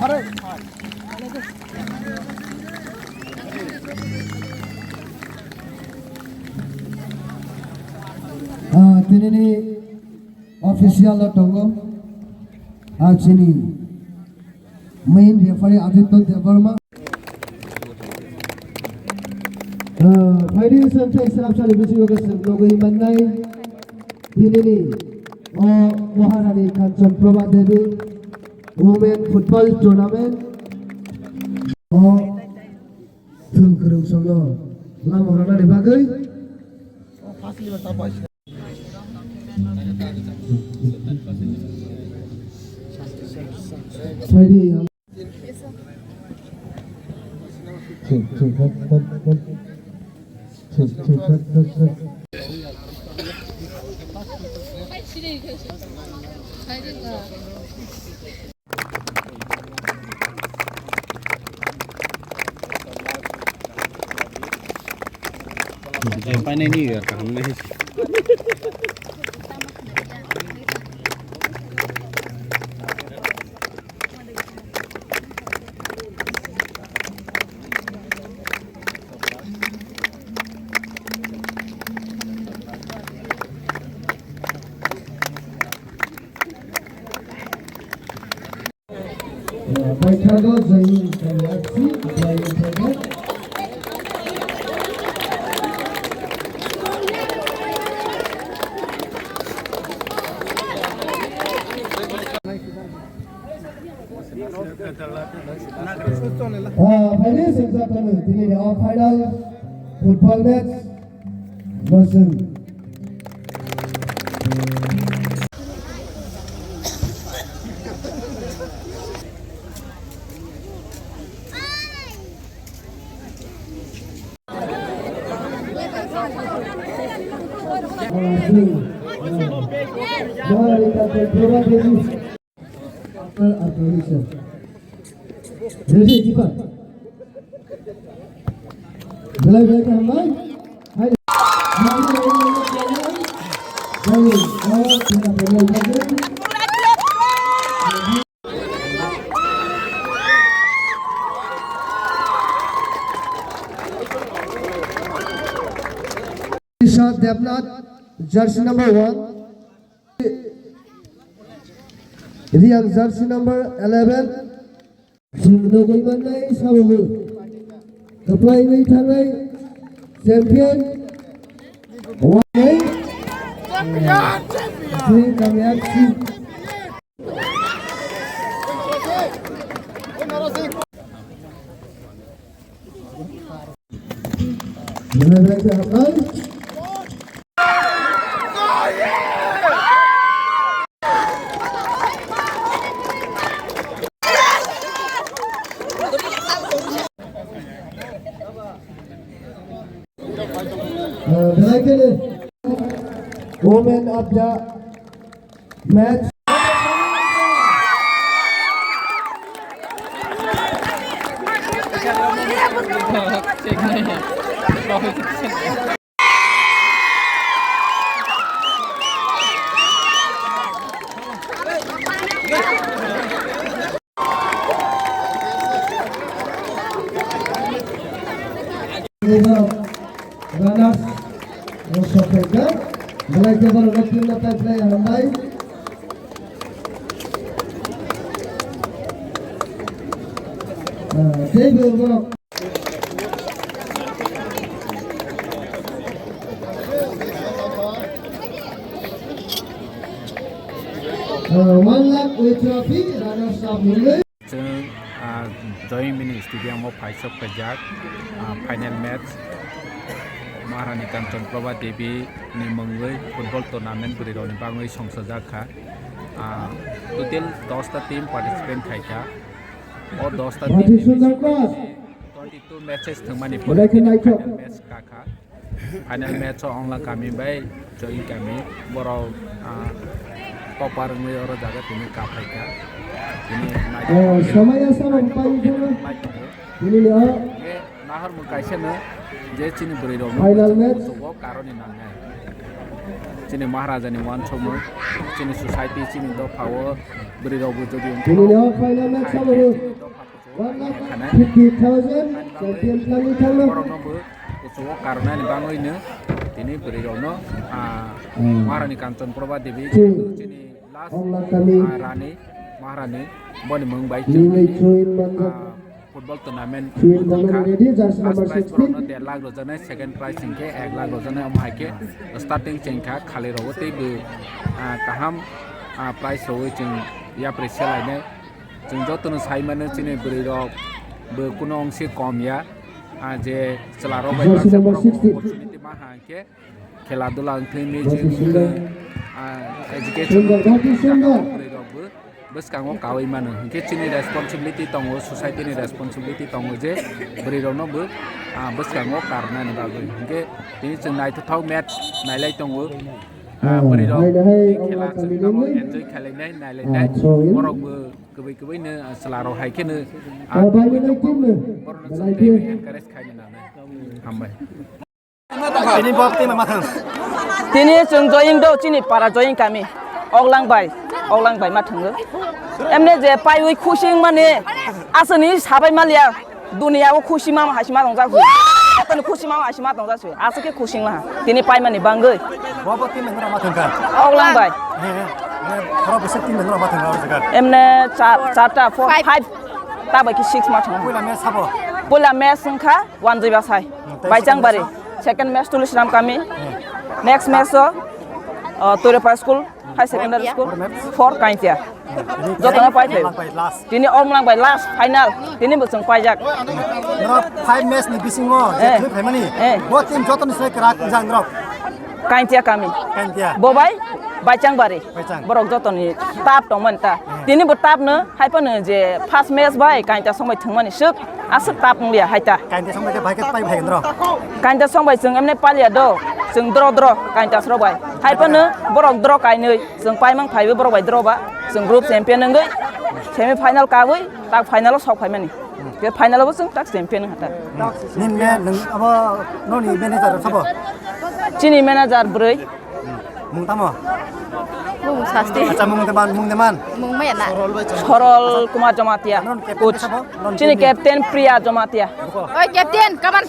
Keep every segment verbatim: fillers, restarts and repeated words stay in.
Ah, tinini official o tongo. Ah, chini main referee Aditya Debbarma. Ah, phaidi sengkhe srapsani bisingo khe chwng nugwi mannai. Tinini o Maharani Kanchan Prabha Devi Women Football Tournament. O Chwng kwrwngsongo lama rwnani bagwi. Phaidi ang. Painani kaham nai. Paithago Joying F C, Joying F C. Ah, phaidi sengkha tongwi tini ni o final football match. Bosong. After, after, sir. Ready, keeper. Belai belai kaham, bai. Hai. Belai, oh, belai, belai, belai. Isha Devnath, jersey number one. Riyang jersey number eleven. Chwng nugwi mannai sabogo. Kwplai wngwi thangnai champion. Champion, champion. Chwng kamiyab si. Women of the match. Runners rok sok khaikha, belai khe borok rok team no tai phlai hambai. Ah, tei bo borok. Ah, one lakh with trophy, runners up mwnwi. Chwng, ah, Joy Mini Stadium o phaisok paijak, ah, final match Maharani Kanchan Prabha Devi ni mungwi football tournament bwrwi rokni bagwi songchajak kha. Ah, total dos ta team participant khai kha. O dos ta team ni bisingo twenty two matches thwngmani pore final match kha kha. Final match o Ongla kami bai Joy kami borok, ah, topar wngwi oro jaga tini kaphai kha. Tini nai-, Oh, samaya sama pai tongo. Nai tongo. Tini le o. Nahar mung kaisa no je chini bwrwi rok final match. Musugo karoni nangnai. Chini Maharajani uansukmung, chini society, chini dopha o bwrwi rok bo jodi wngkha, Chini no final match hai khe chini dopha kuchuk khanai. Fifty thousand champion khlai thangno. Borokno bo kuchugo karnani bagwino tini bwrwi rokno, ah, Hmm. Maharani Kanchan Prabha Devi, Chini chini last, Onglang kami. Ah, Rani, Maharani, boni mung bai Nini chini, chuin manjak. Ah, football tournament Chuin wngkha. Manjak ready, jersey first number prize sixteen. Borokno der lakh rwjaknai, second prize hwnkhe ek lakh rwjaknai, omo hai khe starting chengkha khali rogo tei bo, ah, kaham, ah, prize rwui chwng yapri selainai. Chwng jotono sai mano chini bwrwi rok bo kuno ongsi kom ya, ah, je chwla rok bai Jersey baksa number borok sixteen. Opportunity ma ha hwnkhe. Khela dula wngthwi, music wngthwi, ah, education wngthwi, bwrwi rok bo bwskango kaui mano. Hinkhe chini responsibility tongo, society ni responsibility tongo je bwrwi rokno bo, ah, bwskango karnani bagwi. Hinkhe tini chwng naithothok match nailai tongo. Ah, bwrwi rok hai, hai, khela chwng tamo enjoy khailainai, nailainai. Borok bo kwbwi kwbwi no, ah, chwla rok hai kheno, ah, borokno chwng encourage khaina nanai. Hambai. Tini bok tini ma thang. Tini chwng joying do chini para joying kami. Oglang bai, oglang bai ma thanggo. Emne je paiwi khusi wng mani aswni sabai maliya duniya o khusi ma haisi ma tongjak. Tani khusi ma haisi ma tongjak. Aswk khe khusi wng laha. Tini pai mani bangwi. Bobo tini ma thang kha. Oglang bai. He, he. Oro bwswk tini ma thang kha o jaga. Emne char, charta, four, five. Five. Ta bai khe six ma thang. Puila match sabo. Puila match wng kha Wanjui Basai. Baichangbari. Second match Tulisram Kami. Next match o, uh, Toirepa School, High Secondary School, four Kaintia. Jotono pai phai. Tini Omlang bai last final. Tini bo chwng paijak. Norok five match ni bisingo je thwi phaimani. Bo team jotono se kwrak jang norok. Kaintia Kami. Kaintia. Bo bai Baichangbari. Baichangbari. Borok jotoni tap tongmani ta. Tini bo tap no. Hai phano je first match bai kainta songbai thwngmani swk aswk tap wng liya hai ta. Kainta songbai khe bai khe pai phai draw. Kainta songbai chwng emne palia do, chwng draw draw kainta srok bai. Hai phano borok draw kainwi, chwng paimang phaiwi borok bai draw ba, chwng group champion wngwi semi final kawi tak final o sok phaimani. Ke final o bo chwng tak champion wngkha ta. Nini me nwng abo noni manager sabo? Chini manager bwrwi. Mung tamo? Mung sasti. Acha, mung de man, mung de man. Mung maya na. Sorol Kumar Jamatia. Non captain coach. Sabo? Non chini team ni captain Priya Jamatia. Oi, captain, come on.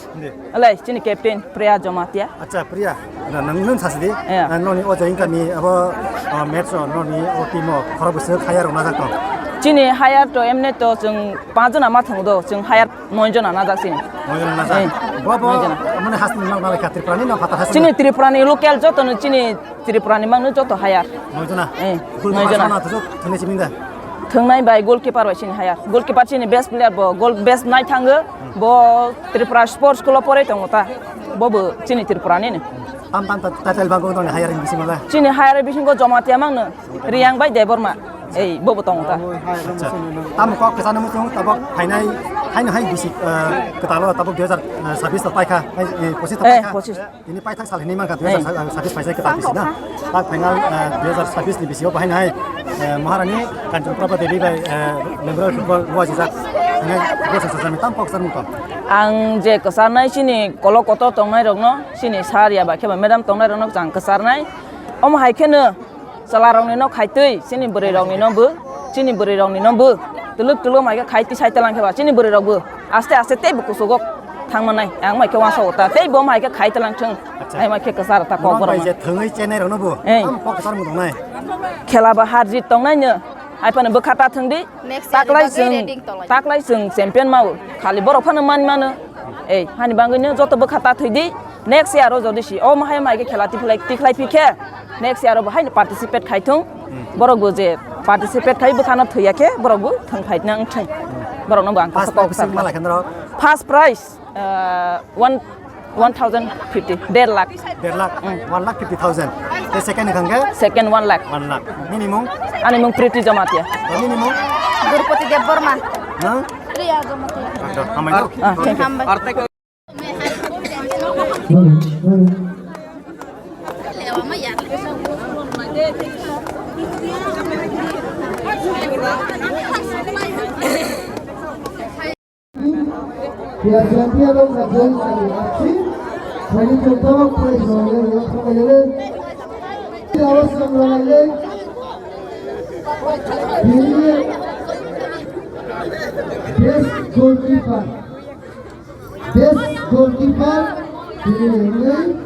Alai, chini captain Priya Jamatia. Acha, Priya. Na, nang nun sasti. Nang noni o join kami abo, ah, match o noni o team o khoro bwswk hire rok najak tong. Chini hire to emne to chwng panch jona ma thang do, chwng hire noi jona najak chini. Noi jona najak. Bo, bo, noi jona. Mane hasteni nok nalai kha Tripura ni na phatar hasteni? Chini Tripura ni local joto no chini Tripura ni mangno joto hire. Noi jona? Eh, noi jona. Goalkeeper sona thujok thunai simi da? Thwngnai bai goalkeeper bai chini hire. Goalkeeper chini best player bo, goal best nai thango. Bo Tripura Sports School o porai tongo ta. Bo bo chini Tripura ni ni. Tam tam ta title bango tong hire ni bisingo la? Chini hire bisingo Jamatia mangno. Riyang bai Debbarma. Ei, bobo tongo ta. Acha. Tamo kok kwchangno muchung tabok phainai, haino hai bisi, eh, kwtalo tabok dui hajar sabis to paikha, hai, eh, pochis to paikha. Eh, pochis. Tini paithak sal hinwi mankha dui hajar sabis paisa kwtal bisi na. Tak phainal, eh, dui hajar sabis ni bisi o bahaino hai, eh, Maharani Kanchan Prabha Devi bai, eh, Memorial Football wajijak. Hwnwi bwsa sajani tamo kok kwchangno muchung. Ang je kwcharnai chini kolok kotor tongnai rokno, chini sir ya ba khe ba madam tongnai rokno ang kwcharnai. Omo hai kheno Chwla rokni no khaitwi, chini bwrwi rokni no bo, chini bwrwi rokni no bo. Twlwk twlwk mai khe khai tisai tlang khe ba, chini bwrwi rok bo. Aste aste tei bo kuchugo thang manai. Ang mai khe uansa o ta, tei bo mai khe khai tlang thung. Acha. Ai mai khe kwchar ta kok borok bai no. Je thwngwi chenai rok no bo. Eh. Tam kok kwchar mung tongnai. Khela ba har jit tongnai no. Ai phano bwkha ta thwng di. Next year taklai ba chwng, ready tonglaio. Taklai chwng champion ma o. Khali borok phano man mano. Ei, hani bangwi no joto bwkha ta thwi di. Next year o jodi si, o mahai mai khe khela tikhlai, tikhlai phi khe, next year o bo hai participate khai thung. Hmm. Borok bo je participate khai bwkha no thwi ya khe, borok bo thung phai nang thung. Hmm. Borok no bo ang first kok prize sa. Bwswk malai khe norok? First prize, uh, one, one thousand fifty, der lakh. Der lakh? Hmm. One lakh fifty thousand. Tei second ni thang khe? Second one lakh. One lakh. Nini mung? Ani mung Priti Jamatia. Nini mung? Durpati Debbarma. Nang? Priya Jamatia. Acha, hambai. Ah, thank you. Hambai. Awas yang lalai. Ini best goalkeeper. Best goalkeeper. Ini.